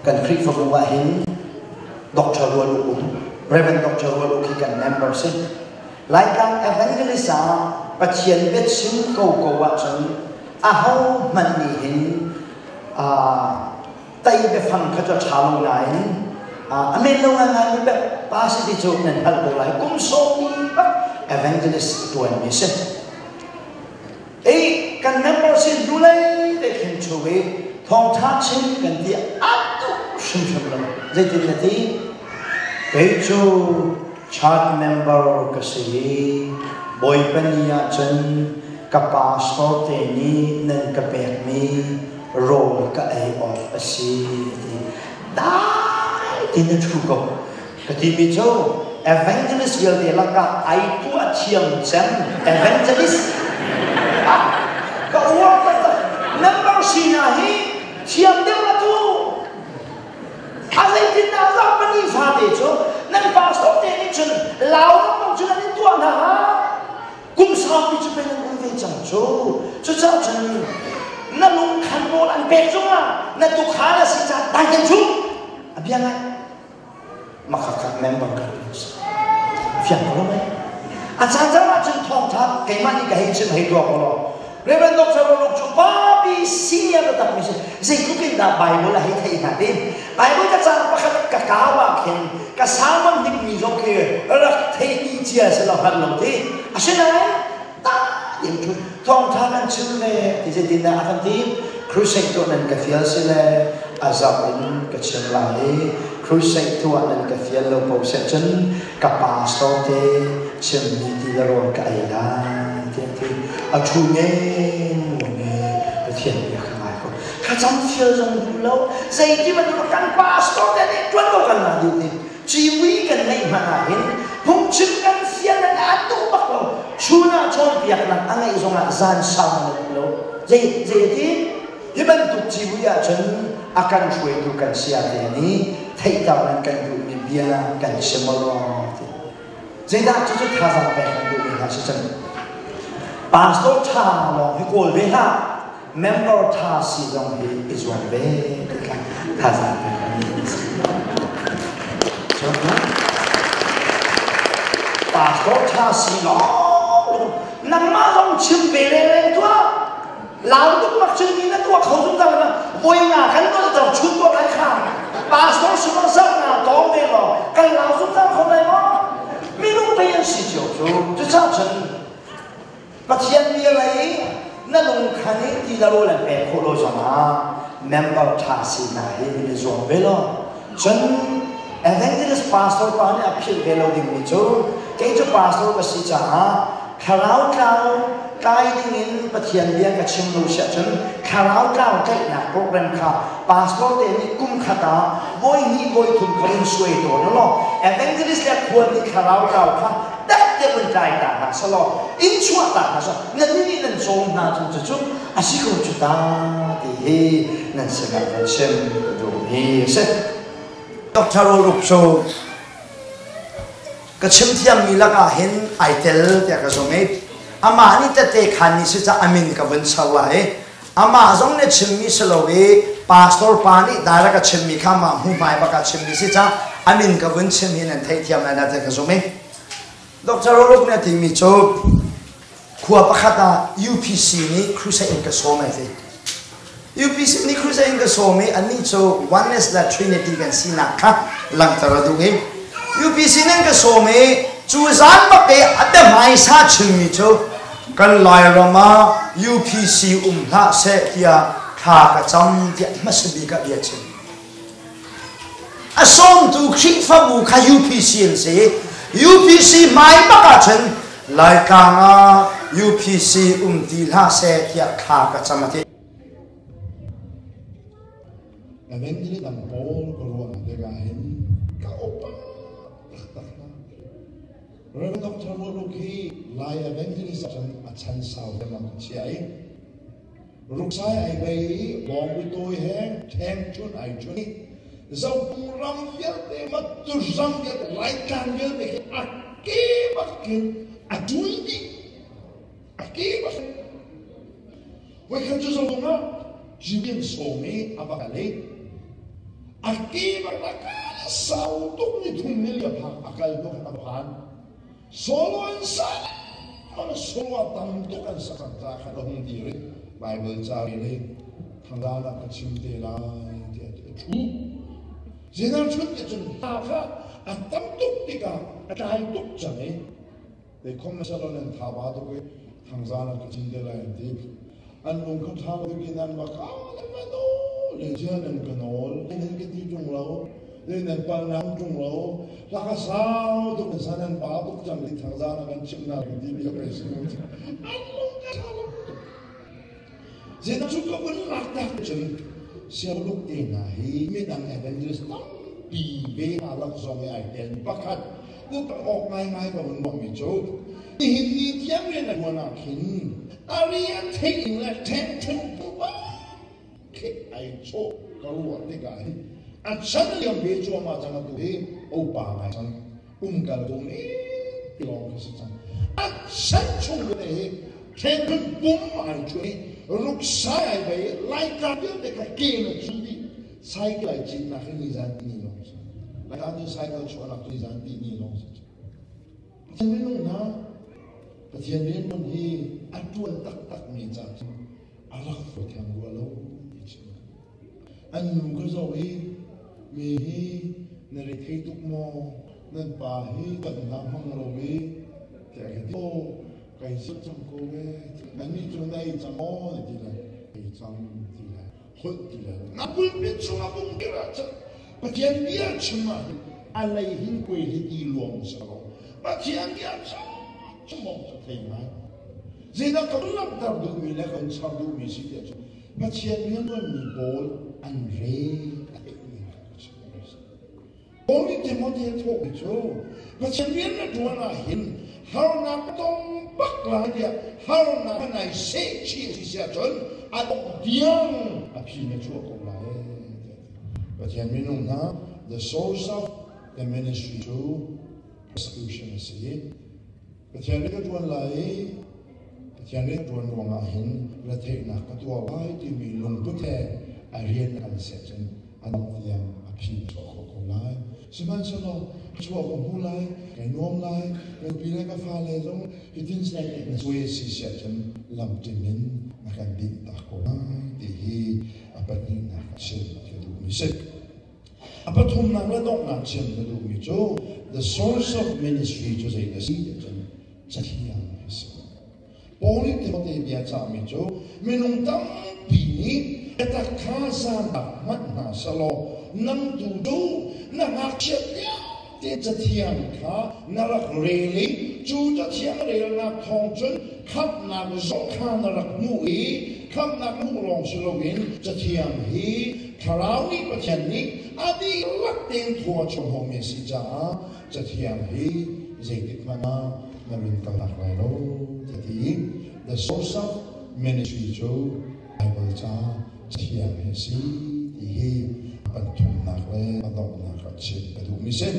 Kan Khrihfabu ah hin Dr. Rual Uk um, Reverend Dr. Rual Uk hi kan member si. Laitlang Evangelist ah Pathian biachim ko ko ahcun aho hmanh nih hin tei biafang kha cu a ṭha lo nain a men lo ngaingai mi pa si ti cu nan hngalh ko lai. Kum sawmi bak evangelist ṭuanmi si. Ei kan member sin hnulei te khin chu i thawngṭha chim kan ti a duh hrimhrim lo. Zeitin na ti? Kei cu church member ka si i Bawipa ni ahcun ka pastor te nih nan ka pekmi rawl ka ei awk a si ti. Dai tin a ṭhu ko. Ka timi cu evangelist vialte lakah ai tuah thiam cem evangelist. Ka uar taktak. Member sinak hi thiam deuh la tu. A zeitin dah zarhpini fate cu nan pastor te nih cun lau lengmang cu nan in tuah hna hnga? Kum saupi cu pei nan um ve cang cu. Cucaah cun na lungkhan rawl an pek cungah na tukhal a si caah dai kan chung. A bia ngai. Makhakhat member kan si. Fiang ko lo mei? A caan caan ahcun thawngtha keimah nih ka hei chim hei tuah ko lo. Reverend Dr. Roluk cu papi senior taktak mi si. Zeitluk in dah Bible a hei theih hna ti. Bible ka caan pakhat ka kau ah khin ka sermon hnik mi zong khi rak thei dih cia si lo hngal lo ti. Asinain ta in thu thawngtha kan chim le ti zeitin dah a kan ti crusade tuah nan ka fial si le a zap in ka chim lai i crusade tuah nan ka fial lo po seh cun ka pastor te chimmi ti le rawl ka ei lai tiah ti a thu ngen nge Pathian bia ka ngai ko thlacam fial zong duh lo zeiti bantuk kan pastor te nih tuan ko kan la duh ti Civui kan ngeih hmanh ahhin phungchim kan fial in a duh bak lo. Chun ah cawnpiaknak a ngeih zongah zan sau a duh lo. Zei zei ti? Hi bantuk civui ahcun a kan hruaitu kan saya te nih theihter nan kan duhmi bia kan chim law ti. Zeidah cucu thazaang pek kan duhmi hna si cun pastor ṭha lawng hi kawl ve hlah. Member ṭha si zong hi i zuam ve ti kha thazaang pek kan duh. Pastor ṭha si lawng nangmah zong chim ve leng tuah. Lau tuk bak cun mi na tuah kho zungzal ma voi nga kan dolter chun tuah lai kha. Pastor sumar zar nga tawng ve law kan lau zungzal kho lai maw? Minung pei an si cio cu. Cucaah cun Pathian bia lei na lungkhan i ti le rawl an pek khawh lo zongah member ṭha sinak hi nan i zuam ve law cun evangelist pastor pa nih a philh ve lo dingmi cu kei cu pastor ka si caah thlarau tlau tlai dingin Pathian bia ka chim lo siah cun thlarau tlau tlaihnak program kha pastor te nih kum khat ah voi hnih voi thum kha in suai tawn law evangelist le khual nih thlarau tlau kha dat te vun tlai ta hna selaw in chuah ta hna selaw nan nih nan cawm hna cu cucu a si ko cu ta ti hi nan sinah kan chim ka duhmi a si. Dr. Ruk cu ka chim thiammi lakah hin ai tel tiah ka zumh i amah nih tete khan nih si ca amin ka vun char lai i amah zong nih chimmi si lo i pastor pa nih direct a chimmi kha mah hmuhmai bak a chimmi si ca amin ka vun chim hi nan theihthiam lai na tiah ka zumh i Dr. Roluk nih a timi cu khua pakhat ah UPC nih crusade in ka sawm ai ti. UPC nih crusade in ka sawm i annih cu oneness le trinity kan sinak kha langhter a duh i UPC nih ka sawm i cu zan bak i a biahmaisa chimmi cu kan Lairam ah UPC um hlah seh tiah thla ka cam tiah hmasa bik ah bia chim. A sawmtu Khrihfabu kha UPC an si. UPC hmai bak ahcun Laitlang ah UPC um ti hlah seh tiah thla ka cam a ti. Evangelist dang pawl ka ruah tikah hin ka upa taktak hna. Reverend Dr. Rualuk hi Lai Evangelist cun a chan sau lengmang ka chia i Ruksai ai bei i bawngbi he ṭheng ṭhun ai ṭhun i Zophung ram vialte Mattu ram vialte Laitlang vialte khi a ke bak in a ṭul dih a ke bak in voikhat cu zong ah Jimmy sawm i a va kal i. A ke bak a kal sau tuk ni thum ni li a phak a kal tuk a phan. Solo an sa mang solo a tam tuk an sak cang ca kha a hung dir i Bible ca rel i thangzaan ah ka chim te lai tiah a thu. Zeidah thut ti cun hna kha a tam tuk tikah a tlai tuk cang i te khom salo nan tha ba tuk i thangzaan ah ka chim te lai an ti. An lung kha ṭha lo in an va ka nan va nawl le zia nan ka nawl nan ka ti ṭung lo le nan pal nan ṭung lo laka sau tuk nan sa nan ba tuk cang ti thangzaan ah kan chim na kan ti bia kai si an lung ka ṭha lo tuk. Zeidah cu ka vun lak tak cun sialuk te hna hi midang evangelist tampi ve hna lak zong i ai tel pakhat upat awk ngaingai ka vun bawmmi cu nihin ni tiang rian a ṭuan ah khin a rian theih ning le ṭhenṭhen pupa khi ai chawh ka ruah tikah hin a chan liam ve cuahmah cang atu hi upa ngai cang umkal ko men ti lawng khi si cang a chan chung te hi ṭhenṭhen pum ai chuah i ruksai ai bei Laitlang vialte kha ke na cul dih cycle ai citnak hi nizan ti ni lawng si Laitlang cu cycle chuahnak cu nizan ti ni lawng si. Pathian minung hna Pathian rianṭuan hi a ṭuan taktakmi ca cu a rak fawi theng rua lo ti chim. An nu ka zoh i mi hi na rethei tuk maw nan pa hi kan hna hmang lo i tiah ka ti. Aw kai zat cang ko e nannih cu na ei cang maw na ti lai ei cang ti lai holh ti lai na pulpit chungah bung dir ahcun Pathian bia chim ah hin a lei hin kuai hi ti luang si lo Pathian bia chim awk cu thei ngai zeidah ka langhter duhmi le kan char duhmi si tiah cun Pathian rianṭuanmi pawl an re a theihmi kha ka chim a si. Paul nih Timote a thawhmi cu Pathian rian na ṭuan ah hin harnak tong bak lai tiah harnak nai seh chih a si si ahcun a dongh tiang a phi na chuah ko lai tiah a ti. Pathian minung hna the source of the ministry cu persecution a si. Pathian rian ka ṭuan lai i Pathian rian ṭuan ruangah hin retheihnak ka tuar lai timi lungput he a rian an seh cun a dongh tiang a phi a chuah khawh ko lai. Sihmanhsehlaw chuah ka hmu lai, kai nuam lai, ka nupi le ka fale zong hitin na suai si siah cun lamṭim in na kan dinhtak ko lai ti hi a pahnihnak chim ka duhmi si. A pathumnak le donghnak chim ka duhmi cu the source of ministry cu zei a si ti cun Cathiang a si. Paul nih Timote bia cahmi cu minung tampi nih biatak kha zaandak hmanh hna sehlaw nang tu cu na ngakchiat lio te Cathiang kha na rak rel i cu Cathiang relnak thawng cun khamhnak zong kha na rak hmuh i khamhnak hmuh lawng si loin Cathiang hi Thlarau nih Pathian nih a dihlak tein thua chuahhnawhmi a si caah Cathiang hi zeitik hmanh ah na min ka lak lai lo ti ti the source of ministry cu Bible ca Cathiang hi a si ti hi a pathumnak le a donghnak ah chim ka duhmi si.